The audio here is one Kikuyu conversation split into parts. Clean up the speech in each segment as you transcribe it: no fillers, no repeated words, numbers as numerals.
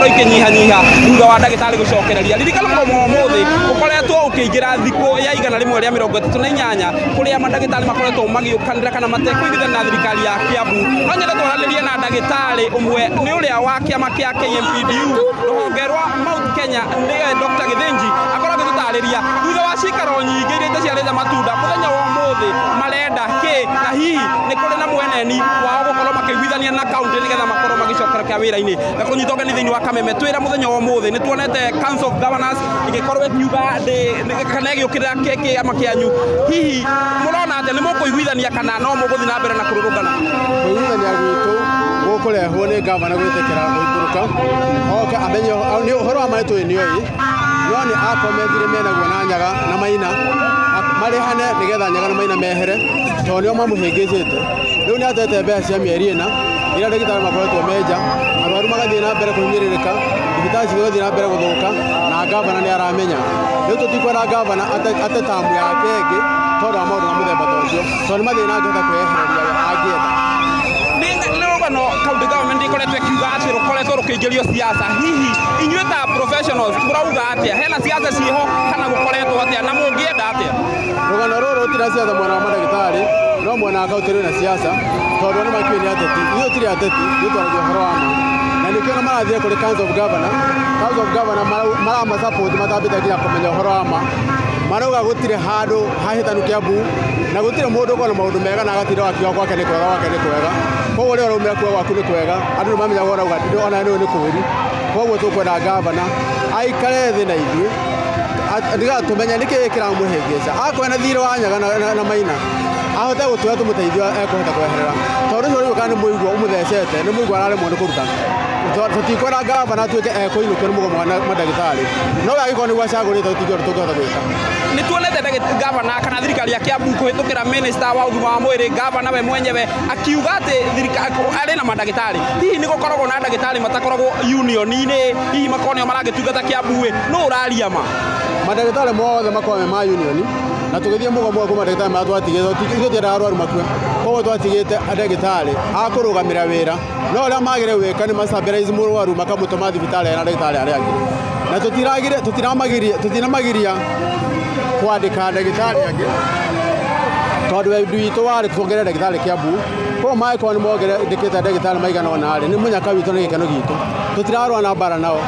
ikĩnyihanyiha thutha wa ndagĩtarĩ gũcokereria. Ririkana mũgomo wa ũmũthĩ ũkoretwo ũkĩingĩra thikũ ya 138 kũrĩa mandagĩtarĩ makoretwo magĩũkanĩra kana matekũiguithania na thirikari ya Kiambu. No nyende twaranĩrie na ndagĩtarĩ ũmwe nĩ ũrĩa wa kĩama kĩa KMPDU rũhonge rwa Mount Kenya, nĩwe Dr. Githinji, akorwo agĩtũtarĩria thutha wa cikaro nyingĩ iria itaciarĩte matunda mũthenya wa ũmũthĩ marenda kĩ, na hihi nĩ kũrĩ na mweneni wao gũkorwo makĩiguithania na kaunti nĩgetha makorwo magĩcokerekea wĩra-inĩ. Ngakũnyita ũgeni thĩinĩ wa Kameme. Twĩra mũthenya wa ũmũthĩ nĩ tuonete Council of Governors ĩgĩkorwo ĩkiuga kana ĩgĩũkĩrĩra kĩama kĩanyu, hihi mũrona atĩa, nĩ mũkũiguithania kana no mũgũthiĩ na mbere na kũrũrũngana? Kũiguithania gwitũ gũkũrehwo nĩ gavana gwĩtĩkĩra gũikũrũka oke amenye nĩ ũhoro wa maĩ tũĩ nĩoĩ, no nĩ akomethire menaguo na Nyaga na Maina marĩhane nĩgetha Nyaga na Maina mehere tondũ nĩo mamũhĩngĩcĩte. Rĩu nĩ atete mbeca cia mĩeri 4 iria ndagĩtarĩ makoretwo menja, arwaru magathiĩ na mbere kũhinyĩrĩrĩka, thibitarĩ cigathiĩ na mbere gũthũka, na gavana nĩ aramenya. Rĩu tũtikwenda gavana ate tamu yake ĩngĩ tondũ wa maũndũ ma mũthemba ta ũcio, tondũ nĩ mathĩna angĩhota kwĩyehereria we angĩenda. Nĩ rũgano county government ikoretwo ĩkiuga atĩ rũkoretwo rũkĩingĩrio siasa, hihi inyuĩ ta professionals mũrauga atĩa, hena siasa ciĩho kana gũkoretwo atĩa na mũngĩenda atĩa? Rũgano rũrũ rũtirĩ na siasa mwena wa mandagĩtarĩ, no mwena wa kaunti rwĩna siasa tondũ nĩ makiũĩ nĩ ateti. Ithuĩ tũtirĩ ateti, ithuĩ twaragia ũhoro wa ma, na nĩkĩo ona marathire kũrĩ Council of Governor. Council of Governor marama-support matambĩte nginya kũmenya ũhoro wa ma. Marauga gũtirĩ handũ hahĩtanu Kiambu na gũtirĩ mũndũ ũkoragwo na maũndũ mega na agatinda akiuga gwake nĩ kwega, gwake nĩ kwega. Koguo rĩrĩa ũraumĩra kuuga gwaku nĩ kwega, andũ nĩ mamenyaga ũrauga ona nĩ kũũru. Koguo tũkwenda gavana aikare thĩ na ithuĩ nĩgetha tũmenye nĩkĩĩ kĩramũhĩngĩca. Akorwo ena thirĩ wa Nyaga na Maina ahote gũtwĩra tũmũteithie ekũhota kweherera, tondũ ũcio rĩu kana nĩ mũigua ũmũthecete, nĩ mũigua araremwo nĩ kũruta. Tũtikwenda gavana atuĩke ekũinũkio nĩ mũgomo wa mandagĩtarĩ, no we angĩkorwo nĩguo acagũrĩte tũtingĩũndũ tũngĩhota gwĩka. Nĩ tuonete gavana kana thirikari ya Kiambu kũhĩtũkĩra minister wa ũgima wa mwĩrĩ, gavana we mwenyewe akiuga atĩ thirikari arĩ na mandagĩtarĩ. Hihi nĩ gũkoragwo na ndagĩtarĩ matakoragwo union-inĩ, hihi makorwo nĩo maragĩtungata Kiambu ĩ, nũ ũraria ma? Mandagĩtarĩ mothe makoragwo me ma union, na tũgĩthiĩ mũgomo kwĩ mandagĩtarĩ marĩa twatigĩte, ithuĩ tiendaga arwaru makue, koguo twatigĩte ndagĩtarĩ a kũrũgamĩra wĩra, no ũrĩa magĩrĩire gwĩka nĩ ma-stabilize mũrwaru makamũtũma thibitarĩ ena ndagĩtarĩ arĩa angĩ, na tũtinamagiria kwandĩka ndagĩtarĩ angĩ tondũ wendi witũ warĩ tuongerere ndagĩtarĩ Kiambu. Koguo mangĩkorwo nĩ mongererete ndagĩtarĩ maigana ũna rĩ, nĩ mũnyaka witũ na gĩkeno gitũ. Tũtirarũa na mbara nao,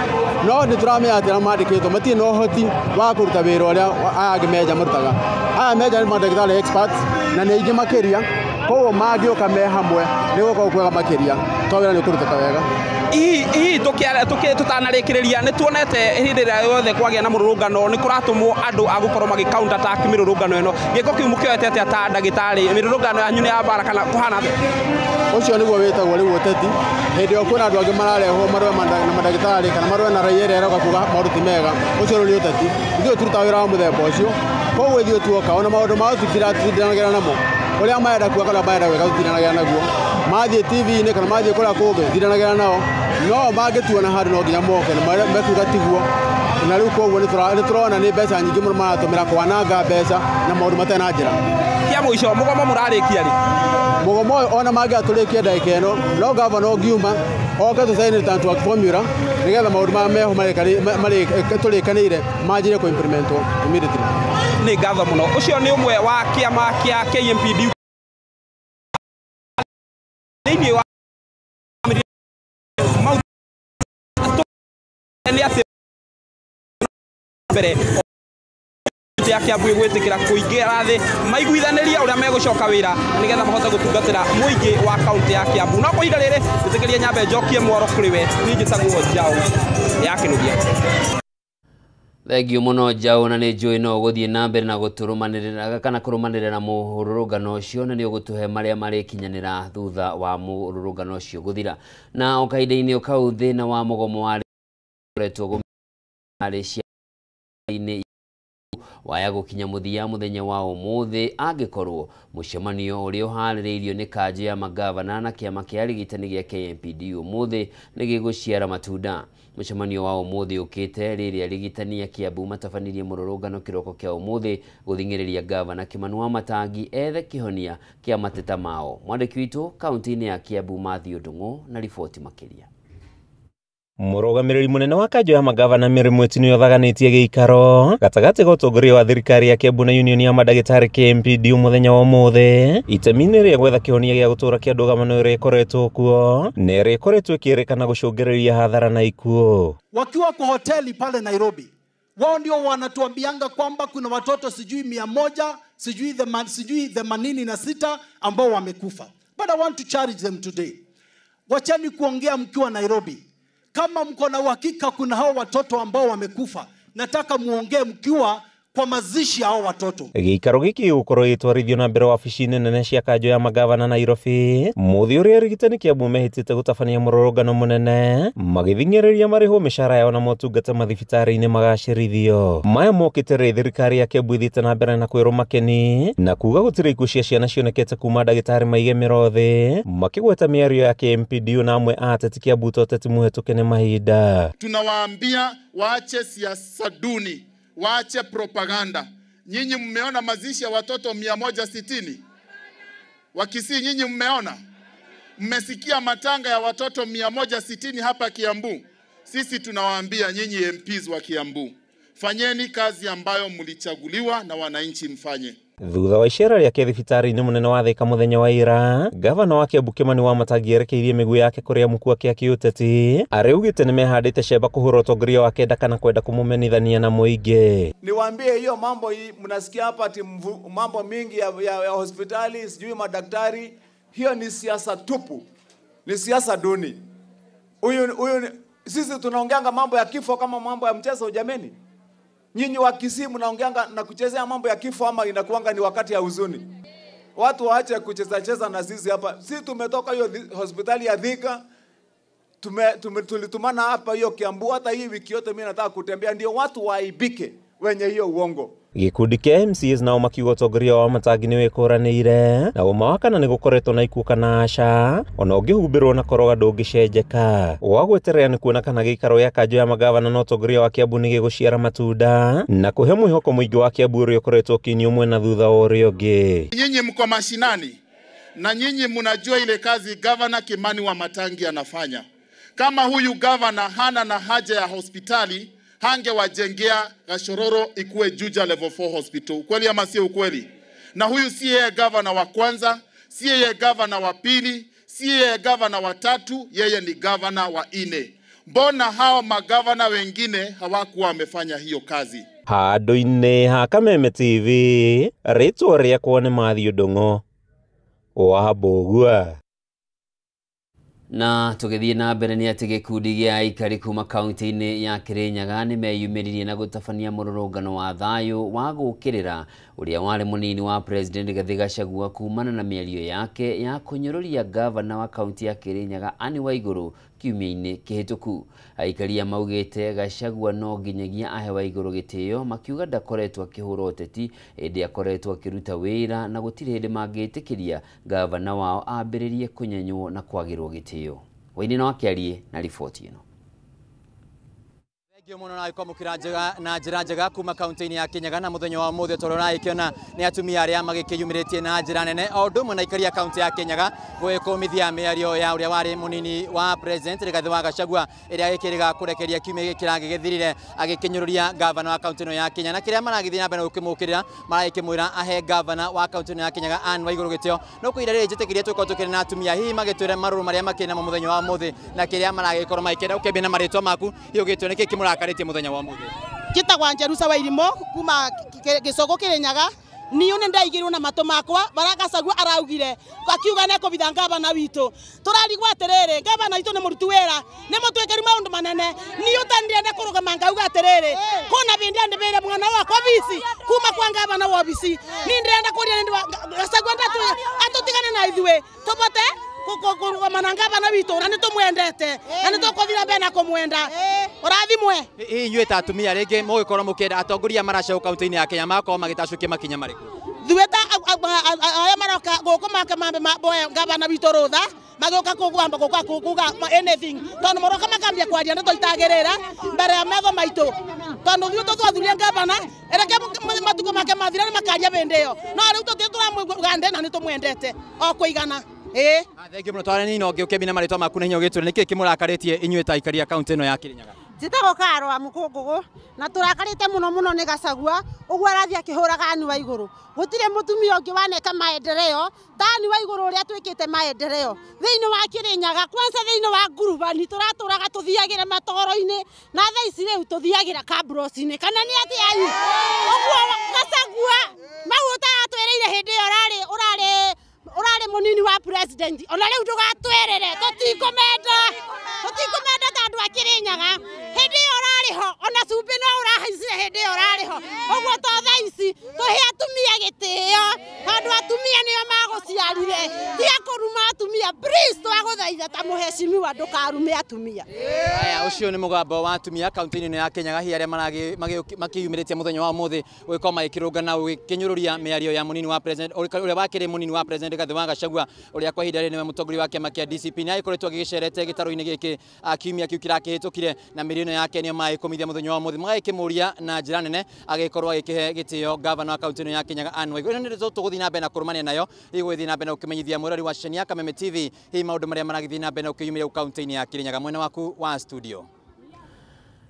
no nĩ tũramenya atĩ arĩa mandĩkĩtwo matirĩ na ũhoti wa kũruta wĩra ũrĩa aya angĩ menja marutaga. Aya menja nĩ mandagĩtarĩ experts na nĩ aingĩ makĩria, koguo mangĩũka me hamwe nĩ gũkorwo kwega makĩria tondũ wĩra nĩ ũkũrutĩka wega. Hihi tũtanarĩkĩrĩria nĩ tuonete hĩndĩ ĩrĩa yothe kwagĩa na mũrũrũngano nĩ kũratũmwo andũ a gũkorwo magĩ counter attack mĩrũrũngano ĩno. Gĩko kĩu mũkĩoete atĩa ta ndagĩtarĩ? Mĩrũrũngano yanyu nĩ ya mbara kana kũhana atĩa? Ũcio nĩguo wĩtagwo rĩu ũteti. Hĩndĩ ĩyo kwĩna andũ angĩ mararehwo marũe na mandagĩtarĩ kana marũe na raia ĩrĩa ĩroka kuga maũndũ ti mega, ũcio rĩu nĩ ũteti. Ithuĩ tũrutaga wĩra wa mũthemba ũcio, koguo ithuĩ tuoka ona maũndũ mao tũtitindanagĩra namo, ũrĩa marenda kuga kana marenda gwĩka tũtitindanagĩra naguo. Mathiĩ TV-inĩ kana mathiĩ kũrĩa kũngĩ tũtitindanagĩra nao, no mangĩtuona handũ no nginya moke na mekuga tiguo. Na rĩu koguo nĩ tũrona nĩ mbeca nyingĩ mũno maratũmĩra kwananga mbeca na maũndũ matarĩ na njĩra. Kĩa mũico, mũgomo mũrarĩkia rĩ? Mũgomo ũyũ ona mangĩatũrĩkia ndagĩka ĩno, no gavana ũngiuma oke tũcaine return to work formula nĩgetha maũndũ maya meho tũrĩkanĩire manjĩrĩrie kũ-implementwo immediately. Nĩ ngatho mũno. Ũcio nĩ ũmwe wa kĩama kĩa KMPDU thĩinĩ wa nĩ atĩ mbere ya Kiambu ĩgwĩtĩkĩra kũingĩra thĩ maiguithanĩrie ũrĩa megũcoka wĩra nĩgetha mahote gũtungatĩra mũingĩ wa kaunti ya Kiambu. No kwa ihinda rĩrĩ njĩtĩkĩrie nyambe njokie mworo kũrĩ we, niĩ njĩtagwo Njaũ ya Kĩnũthia. Thengiũ mũno Njaũ, na nĩ njũĩ no ũgũthiĩ na mbere na gũtũrũmanĩrĩra kana kũrũmanĩrĩra na mũrũrũngano ũcio, na nĩ ũgũtũhe marĩa marĩkinyanĩra thutha wa mũrũrũngano ũcio gũthira. Na o kahinda-inĩ o kau thĩna wa mũgomo wa ũkoretwo gũmarĩ cia-inĩ waya gũkinya mũthia mũthenya wa ũmũthĩ angĩkorwo mũcemanio ũrĩa ũharĩrĩirio nĩ kanjũ ya magavana na kĩama kĩa arigitani gĩa KMPD ũmũthĩ nĩ gĩgũciara matunda. Mũcemanio wa ũmũthĩ ũkĩte rĩrĩa arigitani a Kiambu matabanirie mũrũrũngano kĩroko kĩa ũmũthĩ gũthing'ĩrĩria gavana Kĩmani Wamatangi ethe kĩhonia kĩa mateta mao. Mwandĩki witũ kaunti-inĩ ya Kiambu Matthew Ndung'u na riboti makĩria. Mũrũgamĩrĩri mũnene wa kanjũ ya magavana Mary Mweti nĩ othaganĩtie gĩikaro gatagatĩ ga ũtongoria wa thirikari ya Kiambu na union ya mandagĩtarĩ KMPDU mũthenya wa ũmũthĩ itemi-inĩ rĩa gwetha kĩhonia gĩa gũtũũra kĩa ndũgamano ĩrĩa ĩkoretwo kuo na ĩrĩa ĩkoretwo ĩkĩrĩkana gũcũngĩrĩria hathara na ikuũ. Wakiwa kwa hoteli pale Nairobi, wao ndio wanatuambianga kwamba kuna watoto sijui 100 sijui 86 ambao wamekufa. But I want to challenge them today. Wachani kuongea mkiwa Nairobi. Kama mko na uhakika kuna hao watoto ambao wamekufa, nataka muongee mkiwa kwa mazishi hao watoto. Gĩikaro gĩkĩ gĩgũkorwo gĩgĩtwarithio na mbere wabici-inĩ nene cia kanjũ ya magavana Nairobi mũthĩ ũrĩa arigitani Kiambu mehĩtĩte gũtabania mũrũrũngano mũnene magĩthing'ĩrĩria marĩhwo mĩcara yao na motungata mathibitarĩ-inĩ magacĩrithio. Maya mokĩte rĩ thirikari ya Kiambu ĩthiĩte na mbere na kwĩrwo makeni na kuga gũtirĩ ikuũ cia ciana cionekete kuma ndagĩtarĩ maige mĩro thĩ makĩgweta mĩario ya KMPDU na amwe a ateti Kiambu ta ũteti mũhetũke nĩ mahinda. Tunawaambia waache siasa duni, waache propaganda. Nyinyi mmeona mazishi ya watoto 160 Wakisii, nyinyi mmeona? Mmesikia matanga ya watoto 160 hapa Kiambu? Sisi tunawaambia nyinyi MPs wa Kiambu, fanyeni kazi ambayo mlichaguliwa na wananchi mfanye. Thutha wa icera rĩake thibitarĩ-inĩ mũnene wa Thika mũthenya wa ira, gavana wa Kiambu Kimani Wamatangi erekeirie mĩguĩ yake kũrĩ amuku ake a kĩũteti arĩa augĩte nĩmehandĩte cemba kũhũra ũtongoria wake nda kana kwenda kũmũmenithania na mũingĩ. Niwaambie hiyo mambo hii mnasikia hapa ati mambo mingi ya hospitali, sijui madaktari, hiyo ni siasa tupu, ni siasa duni. Huyu sisi tunaongeanga mambo ya kifo kama mambo ya mchezo jameni. Nyinyi wa Kisii mnaongeanga na kuchezea mambo ya kifo ama inakuanga ni wakati ya huzuni? Watu waache kucheza cheza na sisi hapa. Sisi tumetoka hiyo hospitali ya Thika, tulitumana hapa hiyo Kiambu, hata hii wiki yote mimi nataka kutembea ndio watu waaibike wenye hiyo uongo. Gĩkundi kĩa MCAs nao makiuga ũtongoria wa Wamatangi nĩ wĩkũranĩire na ũma wa kana nĩ gũkoretwo na ikuũ kana aca ona ũngĩhumbĩrwo na koroga ndũngĩcenjeka. Wa gweterera nĩ kuona kana gĩikaro gĩa kanjũ ya magavana na ũtongoria wa Kiambu nĩ gĩgũciara matunda na kũhe mwĩhoko mũingĩ wa Kiambu ũrĩa ũkoretwo ũkĩinio mwena thutha wa ũrĩa ũngĩ. Nyinyi mko mashinani na nyinyi mnajua ile kazi Governor Kimani Wamatangi anafanya. Kama huyu governor hana na haja ya hospitali, hangewajengea Gashororo ikuwe Juja level 4 hospital. Ukweli ama sio ukweli? Na huyu si yeye governor wa kwanza, si yeye governor wa pili, si yeye governor wa tatu, yeye ni governor wa 4. Mbona hao magavana wengine hawakuwa wamefanya hiyo kazi? Handũ-inĩ ha Kameme TV, rĩtwa rĩakwa nĩ Matthew Ndung'u wa Mbũgua. Na tũgĩthiĩ na mbere nĩ atĩ gĩkundi gĩa aikari kuma kaunti-inĩ ya Kirinyaga nĩ meyumĩririe na gũtabania mũrũrũngano wa thayũ wa gũũkĩrĩra ũrĩa warĩ mũnini wa President Rigathĩ Gachagua kumana na mĩario yake ya kũnyũrũria gavana wa kaunti ya Kirinyaga Anne Waiguru kiumia-inĩ kĩhĩtũku. Aikari aya maugĩte Gachagua no nginyagia ahe Waiguru gĩtĩo, makiuga ndakoretwo akĩhũra ũteti ĩndĩ akoretwo akĩruta wĩra na gũtirĩ hĩndĩ mangĩtĩkĩria gavana wao ambĩrĩrie kũnyenywo na kwagĩrwo gĩtĩo. Waini no akĩarie na riboti ĩno. Thengiũ mũno na kwamũkĩra njega na njĩra njega kuma kaunti-inĩ ya Kirinyaga na mũthenya wa ũmũthĩ tondũ ũragĩkĩona nĩ atumia arĩa magĩkĩyumĩrĩtie na njĩra nene o ũndũ ũmwe na aikari a kaunti ya Kirinyaga gwĩkũmithia mĩario ya ũrĩa warĩ mũnini wa President Rigathĩ wa Gachagua ĩrĩa agĩkĩrĩga kũrekeria kiumia gĩkĩ kĩragĩgĩthirire agĩkĩnyũrũria gavana wa kaunti ĩno ya Kirinyaga na kĩrĩa maragĩthiĩ na mbere na gũkĩmũkĩrĩra maragĩkĩmwĩra ahe gavana wa kaunti ĩno ya Kirinyaga Anne Waiguru gĩtĩo. No kwĩra rĩrĩ njĩtĩkĩrie tũkorwo tũkĩrĩ na atumia hihi magĩtwĩre marũrũ marĩa makĩrĩ namo mũthenya wa ũmũthĩ na kĩrĩa maragĩkorwo magĩkĩenda. Ũkĩambia na marĩtwa maku hihi ũgĩtwĩre nĩkĩ kĩmũrakarĩtie mũthenya wa ũmũthĩ? Njĩtagwa Njeruca Wairimo kuma Gĩcũgũ Kirinyaga. Niĩ nĩ ndaigĩrwo na matũ makwa barĩa Gachagua araugire akiuga nĩ ekũbitha ngavana witũ. Tũrarigwo atĩrĩrĩ, ngavana witũ nĩ mũruti wĩra, nĩ mũtwĩkĩru maũndũ manene. Niĩ ũtandirenda kũrũgama ngauga atĩrĩrĩ, kũna bĩndĩ andĩbĩire mwana wakwa bici kuma kwa ngavana wa obici. Niĩ ndĩrenda kũria Gachagua atũtigane na ithuĩ tũbote kũrũgama na ngavana witũ na nĩ tũmwendete na nĩ tũkũthiĩ mbere na kũmwenda. Ũrathimwe. Hihi inyuĩ ta atumia rĩngĩ mũgĩkorwo mũkĩenda atongoria maraceo kaunti-inĩ ya Kenya magakorwo magĩtacũkia makinya marĩkũ? Ithuĩ ta aya maroka gũkũ make mambe moe ngavana witũ rũtha magĩũka kwamba gũka kuga anything tondũ maroka makambia kwaria ndeto itagĩrĩra mbere ya metho maitũ tondũ ithuĩ tũtwathuria ngavana reke matukũ make mathira nĩ makaria bĩndĩ ĩyo no rĩu tũtirĩ tũramũigua na nĩ tũmwendete o kũigana. Ĩĩ. Thank you mũno. Twarani na ũngĩ ũkĩambia na marĩtwa maku na hinya ũgĩtwĩre nĩkĩ kĩmũrakarĩtie inyuĩ ta aikari a kaũntĩ ĩno ya Kirinyaga. Njĩtagwo Karo wa Mũkũngũgũ na tũrakarĩte mũno mũno nĩ Gachagua ũguo arathiĩ akĩhũraga Anne Waigũrũ. Gũtirĩ mũtumia ũngĩ waneka maendeleo ta Anne Waigũrũ ũrĩa twĩkĩte maendeleo thĩinĩ wa Kirinyaga, kwanza thĩinĩ wa Ngurubani tũratũraga tũthiagĩra matoro-inĩ na thaa ici rĩu tũthiagĩra kabros-inĩ kana nĩ atĩa ai? Ũguo Gachagua mau ũtaratwĩrĩire hĩndĩ ĩyo ũrarĩ mũnini wa president ona rĩu ndũgatwĩrĩre tũtikũmenda ta andũ a Kirinyaga. Hĩndĩ ĩyo ũrarĩ ho ona cumbĩ no ũrahaicire hĩndĩ ĩyo ũrarĩ ho. Ũguo to thaa ici tũhe atumia gĩtĩo tondũ atumia nĩo magũciarire, tiga kũruma atumia please, twagũthaitha ta mũheshimiwa ndũkarume atumia. Aya, ũcio nĩ mũgambo wa atumia kaũntĩ-inĩ ĩno ya Kirinyaga hihi arĩa makĩyumĩrĩtie mũthenya wa ũmũthĩ gũgĩkorwo magĩkĩrũngana gũgĩkĩnyũrũria mĩario ya mũnini wa president ũrĩa wakĩrĩ mũnini wa president Rigathĩ wa Gachagua ũrĩa kwa ihinda rĩrĩ nĩwe mũtongoria wa kĩama kĩa DCP nĩ agĩkoretwo agĩgĩcerete gĩtarũ-inĩ gĩkĩ kiumia kĩu kĩrakĩhĩtũkire na mĩario ĩno yake nĩyo magĩkũmithia mũthenya wa ũmũthĩ magagĩkĩmũria na njĩra nene agĩkorwo agĩkĩhe gĩtĩo gavana wa kaũntĩ ĩno ya Kirinyaga Anne Waigũrũ. Ĩno nĩ tũgũthiĩ na mbere na kũrũmania nayo igũgĩthiĩ na mbere na gũkĩmenyithia mwĩrori wa ceceni ya Kameme TV hihi maũndũ marĩa maragĩthiĩ na mbere na gũkĩyumĩria kaũntĩ-inĩ ya Kirinyaga. Mwena waku wa studio.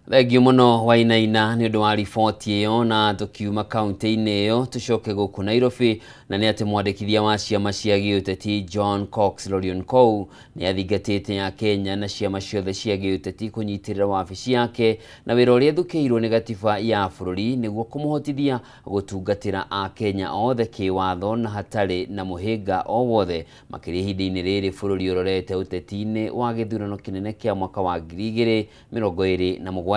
Thengiũ mũno Wainaina nĩ ũndũ wa riboti ĩyo. Na tũkiuma kaũntĩ-inĩ ĩyo tũcoke gũkũ Nairobi, na nĩ atĩ mwandĩkithia wa ciama cia gĩũteti John Cox Lorionkou nĩ athingatĩte ya Kenya na ciama ciothe cia gĩũteti kũnyitĩrĩra wabici yake na wĩra ũrĩa ĩthukĩirwo nĩ gatiba ya bũrũri nĩguo kũmũhotithia gũtungatĩra Akenya othe kĩwatho na hatarĩ na mũhĩnga o wothe, makĩria ihinda-inĩ rĩrĩ bũrũri ũrorete ũteti-inĩ wa gĩthurano kĩnene kĩa mwaka wa 2027.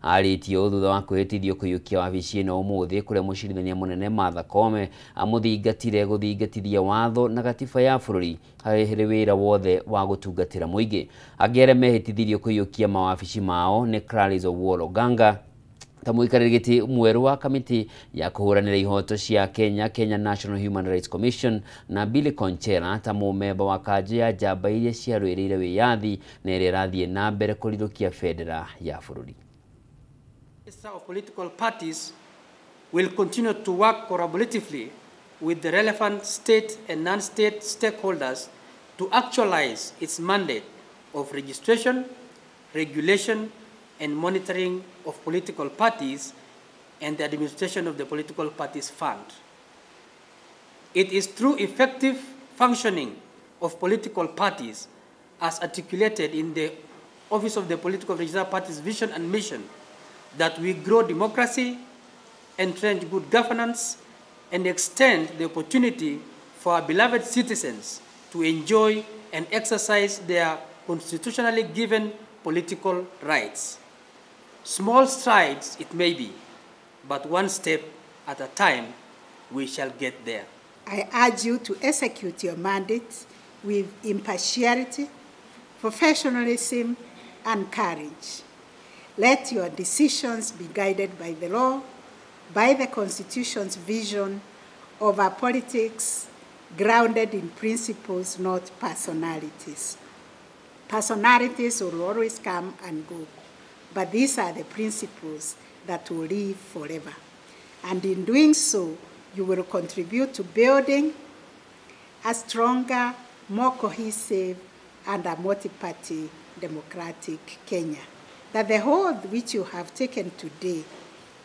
Arĩtie ũũ thutha wa kwĩhĩtithio kũiyũkia wabici ĩno ũmũthĩ kũrĩa mũcirithania mũnene Martha Koome amũthingatire gũthingatithia watho na gatiba ya bũrũri harĩ wĩra wothe wa gũtungatĩra mũingĩ. Angĩ arĩa mehĩtithirio kũiyũkia mawabici mao nĩ Clarice Owuor Oganga ta mũikarĩri gĩtĩ mwerũ wa kamĩtĩ ya kũhũranĩra ihoto cia Kenya, Kenya National Human Rights Commission, na Billy Conchera ta mũmemba wa kanjũ ya njamba iria ciarũĩrĩire wĩyathi na ĩrĩa ĩrathiĩ na mbere kũrithũkia bendera ya bũrũri. Of political parties will continue to work collaboratively with the relevant state and non-state stakeholders to actualize its mandate of registration, regulation, and monitoring of political parties and the administration of the political parties fund. It is through effective functioning of political parties as articulated in the Office of the Political Register Parties vision and mission that we grow democracy, entrench good governance, and extend the opportunity for our beloved citizens to enjoy and exercise their constitutionally given political rights. Small strides it may be, but one step at a time we shall get there. I urge you to execute your mandate with impartiality, professionalism, and courage. Let your decisions be guided by the law, by the Constitution's vision of our politics grounded in principles, not personalities. Personalities will always come and go, but these are the principles that will live forever. And in doing so, you will contribute to building a stronger, more cohesive, and a multi-party democratic Kenya. That the oath which you have taken today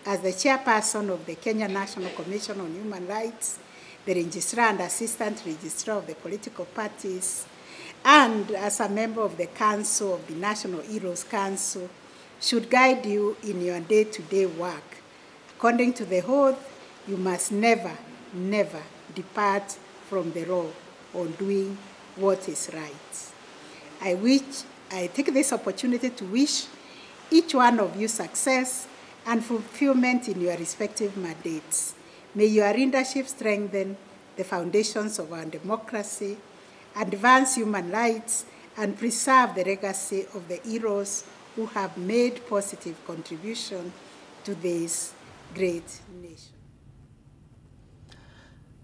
as the chairperson of the Kenya National Commission on Human Rights, the registrar and assistant registrar of the political parties, and as a member of the Council of the National Heroes Council, should guide you in your day-to-day work. According to the oath, you must never, never depart from the law on doing what is right. I take this opportunity to wish each one of you success and fulfillment in your respective mandates. May your leadership strengthen the foundations of our democracy, advance human rights, and preserve the legacy of the heroes who have made positive contribution to this great nation.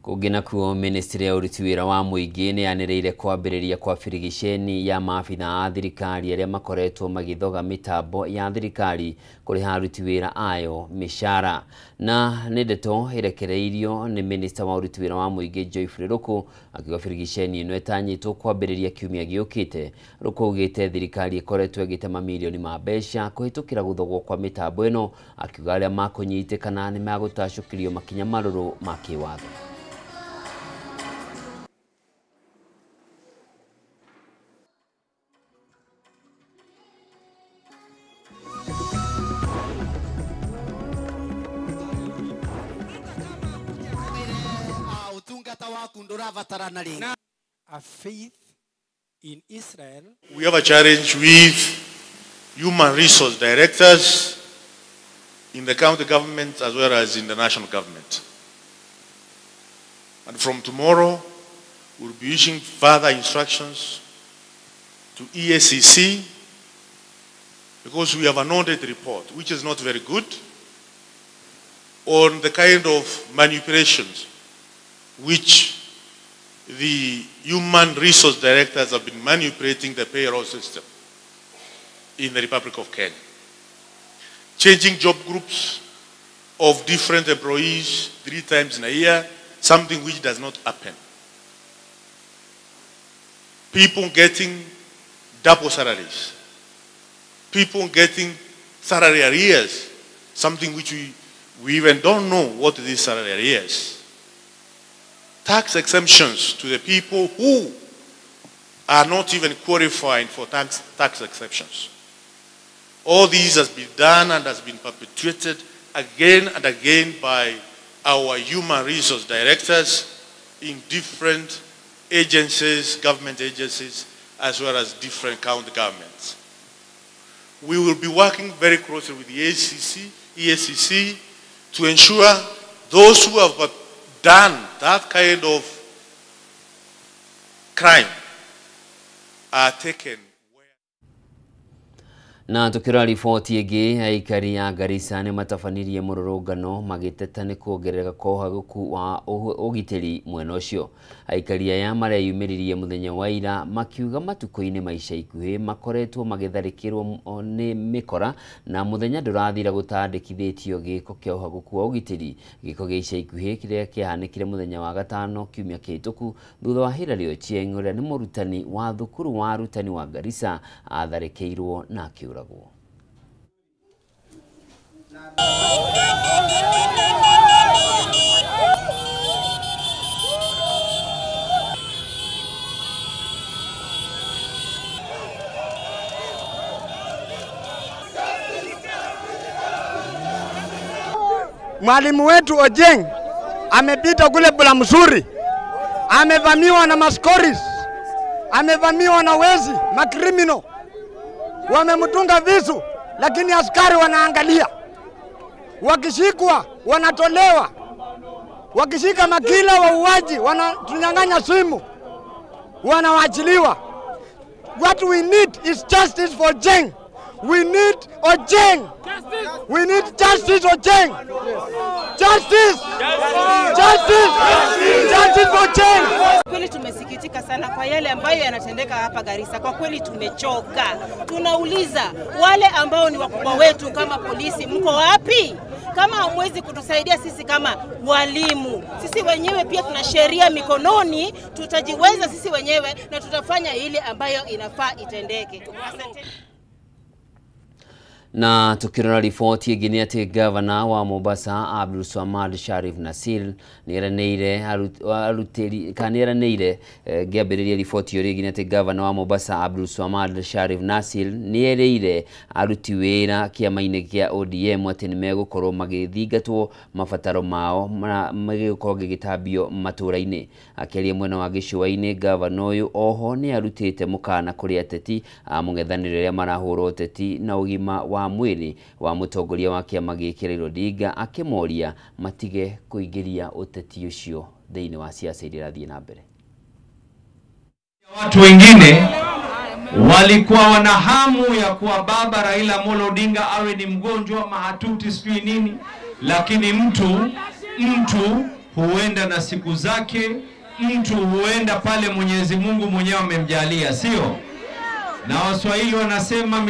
Kũngĩ nakuo, ministry ya ũruti wĩra wa mũingĩ nĩ yanĩrĩire kwambĩrĩria kwa birigiceni ya maabitha a thirikari arĩa makoretwo magĩthoga mĩtambo ya thirikari kũrĩha aruti wĩra ayo mĩcara. Na nĩ ndeto ĩrekereirio nĩ minista wa ũruti wĩra wa mũingĩ Geoffrey Ruku akiuga birigiceni ĩno ĩtanyĩtwo kwambĩrĩria kiumia gĩũkĩte. Ruku augĩte thirikari ĩkoretwo ĩgĩte mamirioni ma mbeca kũhĩtũkĩra gũthogwo kwa mĩtambo ĩno, akiuga arĩa makũnyitĩkana nĩ megũtacũkĩrio makinya marũrũ ma kĩwatho. A faith in Israel. We have a challenge with human resource directors in the county government as well as in the national government. And from tomorrow, we'll be issuing further instructions to EACC because we have an audit report, which is not very good, on the kind of manipulations which the human resource directors have been manipulating the payroll system in the Republic of Kenya. Changing job groups of different employees 3 times in a year, something which does not happen. People getting double salaries. People getting salary arrears, something which we even don't know what these salary arrears. Tax exemptions to the people who are not even qualifying for tax exemptions. All these has been done and has been perpetuated again and again by our human resource directors in different agencies, government agencies, as well as different county governments. We will be working very closely with the EACC to ensure those who have done that kind of crime are taken. Na tukirora riboti ĩngĩ, aikari a Garissa nĩ matabanirie mũrũrũngano magĩteta nĩ kuongerereka kwa ũhagũku wa ũgitĩri mwena ũcio. Aikari aya mareyumĩririe mũthenya wa ira makiuga matukũ-inĩ ma ica ikuhĩ makoretwo magĩtharĩkĩrwo nĩ mĩkora na mũthenya ndũrathira gũtandĩkithĩtio gĩko kĩa ũhagũku wa ũgitĩri. Gĩko gĩa ica ikuhĩ kĩrĩa kĩahanĩkire mũthenya wa gatano kiumia kĩhĩtũku thutha wa Hilary Ochieng ũrĩa nĩ mũrutani wa thukuru wa arutani wa Garissa atharĩkĩirwo na akĩũragwo. Mwalimu wetu Ochieng amepita kule Bulamsuri, amevamiwa na maskoris, amevamiwa na wezi, makrimino, wamemtunga visu, lakini askari wanaangalia. Wakishikwa wanatolewa, wakishika makila wauaji wanatunyang'anya simu, wanawachiliwa. What we need is justice for Ochieng. We need Ochieng. We need justice, Ochieng. Justice. Justice. Justice for Ochieng. Kweli tumesikitika sana kwa yale ambayo yanatendeka hapa Garissa. Kwa kweli tumechoka. Tunauliza wale ambao ni wakubwa wetu kama polisi, mko wapi? Kama hamwezi kutusaidia sisi kama walimu, sisi wenyewe pia tuna sheria mikononi, tutajiweza sisi wenyewe na tutafanya ile ambayo inafaa itendeke. Asante. Na tukirora riboti ĩngĩ nĩ atĩ gavana wa Mombasa Abdul Swamad Sharif Nassir nĩeranĩire arutĩri kana nĩeranĩire ngĩambĩrĩria riboti ĩyo rĩngĩ nĩ atĩ gavana wa Mombasa Abdul Swamad Sharif Nassir nĩerĩire aruti wĩra kĩama-inĩ kĩa ODM atĩ nĩmegũkorwo magĩthingatwo mabataro mao magĩgũkorwo gĩgĩtambio matũra-inĩ. Akĩaria mwena wa gĩcũa-inĩ, gavana ũyũ oho nĩarutĩte mũkana kũrĩ ateti a mũng'ethanĩro arĩa marahũra ũteti na ũgima wa mwĩrĩ wa mũtongoria wa kĩama gĩkĩ Raila Odinga, akĩmoria matige kũingĩria ũteti ũcio thĩinĩ wa siasa iria irathiĩ na mbere. Watu wengine walikuwa wana hamu ya kuwa baba Raila Amolo Odinga awe ni mgonjwa mahatuti sijui nini, lakini mtu huenda na siku zake, mtu huenda pale Mwenyezi Mungu mwenyewe amemjalia, sio? Na Waswahili wanasema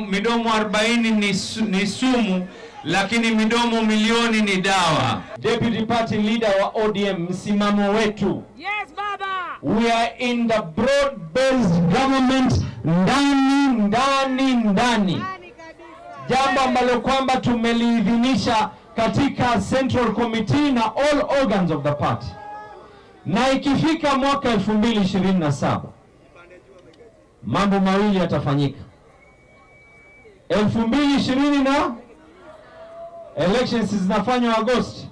midomo 40 ni sumu, lakini midomo milioni ni dawa. Deputy Party Leader wa ODM, msimamo wetu. Yes, baba. We are in the broad-based government, ndani ndani ndani. Jambo ambalo kwamba tumeliidhinisha katika Central Committee na all organs of the party. Na ikifika mwaka 2027 mambo mawili yatafanyika. 2020 na elections zinafanywa Agosti.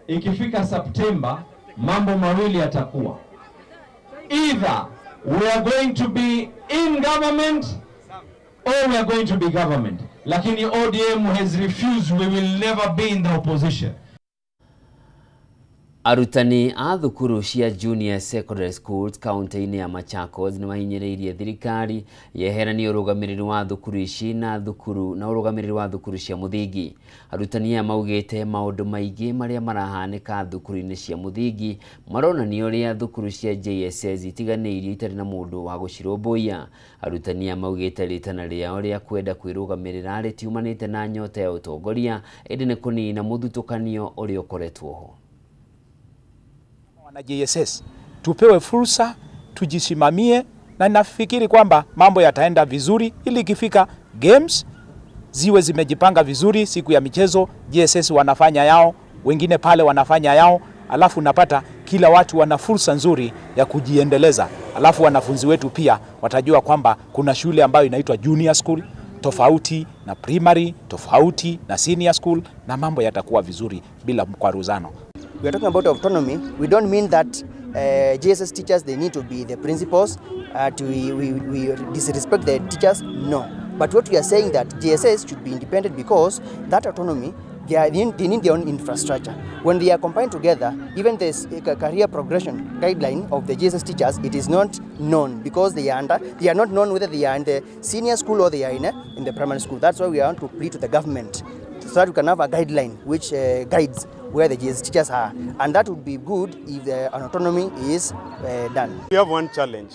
Ikifika September mambo mawili yatakuwa. Either we are going to be in government or we are going to be government. Lakini ODM has refused, we will never be in the opposition. Arutani a thukuru cia junior secondary schools kaunti-inĩ ya Machakos nĩ mahinyĩrĩirie thirikari yeheranie ũrũgamĩrĩri wa thukuru ici na thukuru na ũrũgamĩrĩri wa thukuru cia mũthingi. Arutani aya maugĩte maũndũ maingĩ marĩa marahanĩka thukuru-inĩ cia mũthingi maronania ũrĩa thukuru cia JSS itiganĩirio itarĩ na mũndũ wa gũcirũmbũiya. Arutani aya maugĩte rĩtana rĩao rĩa kwenda kwĩrũgamĩrĩra rĩtiumanĩte na nyota ya ũtongoria ĩndĩ nĩ kũnina mũthutũkanio ũrĩa ũkoretwo ho. Na JSS tupewe fursa tujisimamie, na nafikiri kwamba mambo yataenda vizuri, ili ikifika games ziwe zimejipanga vizuri. Siku ya michezo JSS wanafanya yao, wengine pale wanafanya yao, alafu napata kila watu wana fursa nzuri ya kujiendeleza. Alafu wanafunzi wetu pia watajua kwamba kuna shule ambayo inaitwa junior school tofauti na primary, tofauti na senior school, na mambo yatakuwa vizuri bila mkwaruzano. We are talking about autonomy. We don't mean that JSS teachers, they need to be the principals, we disrespect the teachers, no. But what we are saying that JSS should be independent because that autonomy, they need their own infrastructure. When they are combined together, even this career progression guideline of the JSS teachers, it is not known because they are not known whether they are in the senior school or they are in the primary school. That's why we want to plead to the government so that we can have a guideline which guides where the JSS teachers are, and that would be good if an autonomy is done. We have one challenge.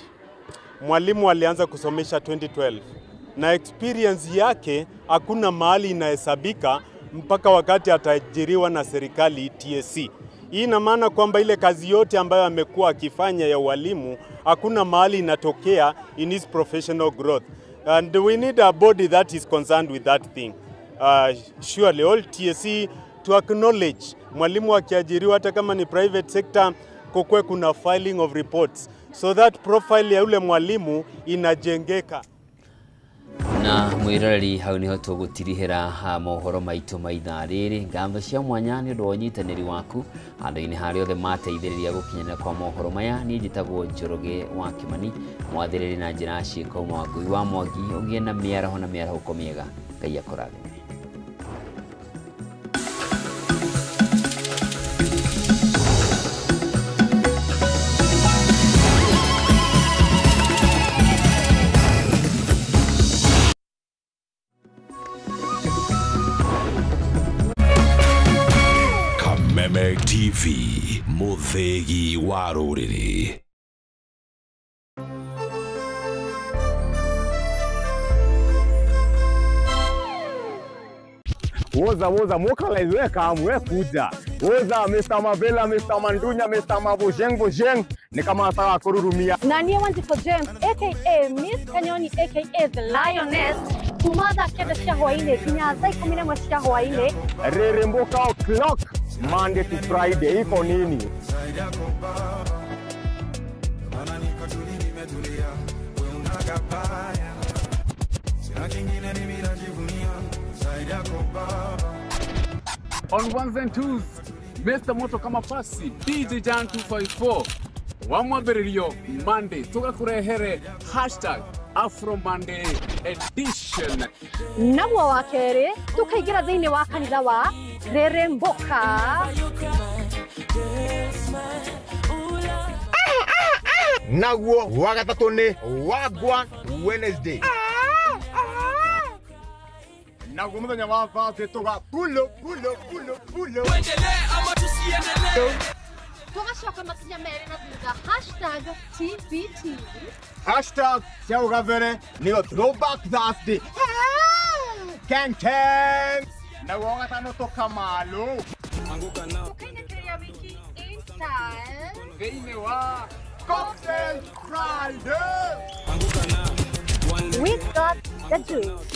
Mwalimu alianza kusomesha 2012 na experience yake hakuna mahali inahesabika mpaka wakati ataajiriwa na serikali TSC. Hii ina maana kwamba ile kazi yote ambayo amekuwa akifanya ya ualimu hakuna mahali inatokea in his professional growth. And we need a body that is concerned with that thing. Surely all TSC to acknowledge mwalimu akiajiriwa hata kama ni private sector, kukwe kuna filing of reports so that profile ya ule mwalimu inajengeka. Na mwiroreri hau niho tũgũtirihĩra mohoro maitũ ma ithaa rĩrĩ. Ngatho cia mwanya nĩ ũndũ wa ũnyitanĩri waku handũ-inĩ harĩa othe mateithĩrĩria gũkinyanĩra kwa mohoro maya. Niĩ njĩtagwo Njoroge wa Kĩmani, mwathĩrĩri na njĩra ciĩko Mwangui wa Mwangi. Ũgĩe na mĩaraho na mĩarahũko mĩega. Ngai akũrathime. TV Muthegi wa rũrĩrĩ. Woza woza mokalize weka amwe kuja. Woza Mr. Mavela, Mr. Mandunya, Mr. Mabojeng Bojeng ni kama nataka kururumia. Na niye Wanjiku James aka Miss Kanyoni aka The Lioness kuma thaa 9 cia hwaini nginya thaa 11 cia hwaini. Reremboka o'clock Monday to Friday iko nini? On ones and twos, Mr. Moto kama pasi, DJ Jan 254, wamwambĩrĩrio Monday, tũgakũrehere hashtag Afro Monday edition. Naguo wa kerĩ, tũkaingĩra thĩinĩ wa kanitha wa Reremboka. Naguo wa gatatũ nĩ Wagwan Wednesday. Na Naguo muthenya wa Thursday tuga pulo pulo pulo pulo. Tuendelee ama tusiendelee? Tugacoka makinya merĩ na thutha #TBT Hashtag cia ũgabere nĩyo throwback Thursday. Ken Ken. Naguo gatano tũkamalu. Tukainĩkĩria wiki in style Thĩinĩ wa Cocktail Friday. We got the juice.